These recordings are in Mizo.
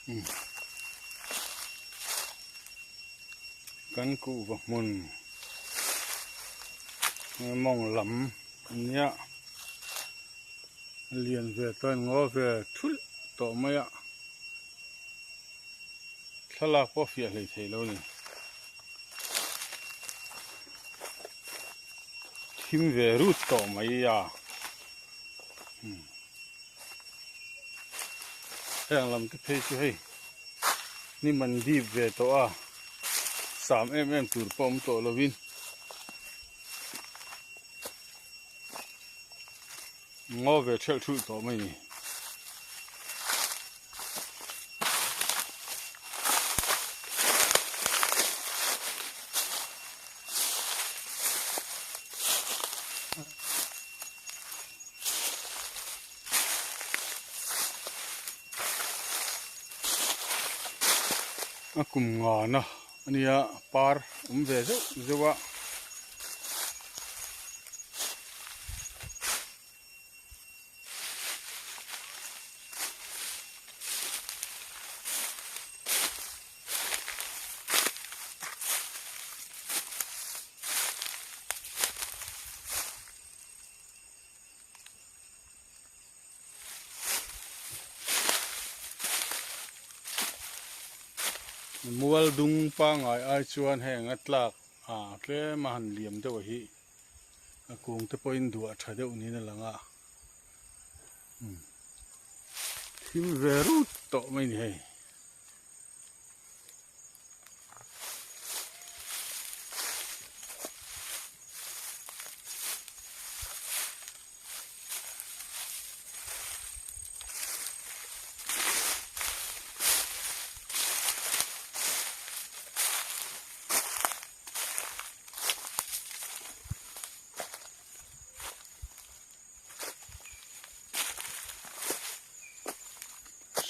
Kan kuhva hmun mawng lam ania lian ve tawh a ngaw ve thulh tawh mai a thlalak pawh a fiah hlei thei lo a ni thim ve rut tawh mai a. Heng lam te phei chu hei ni man dip ve tawh a sam em em tur pawh awm tawh lovin ngaw ve thelh thulh tawh mai ni. A kum ngana a nia par awm ve zeuh zeuh a. Mual dung pangai ai chuan heng a tlak ah tlem a han liam deuh a hi a kung te pawhin duah tha deuh niin a lang a thim ve rut tawh mai a ni hei.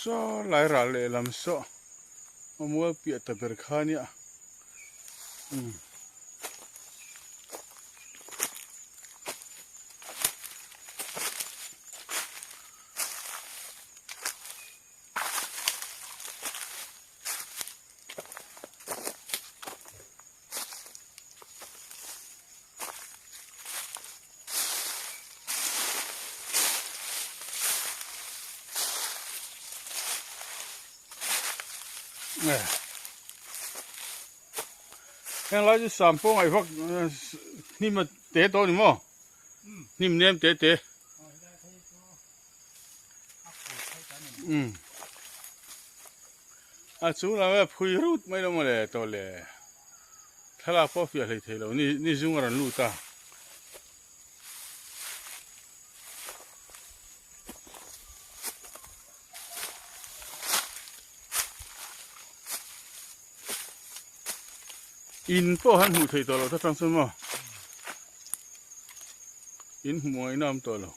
Saw lai ral lehlam saw a mual piah ta ber kha nia umm. Heng lai chu sam pawh ngaih vak hnim a te tawh a ni maw hnim nem te te a chung lam a phui rut mai lo maw le tawh le. Thlalak pawh a fiah hlei thei lo ni ni zung a rawn lut a. In pawh han hmuh theih tawh loh ta tang chuan maw in hmuh ngaihna a awm tawh lo.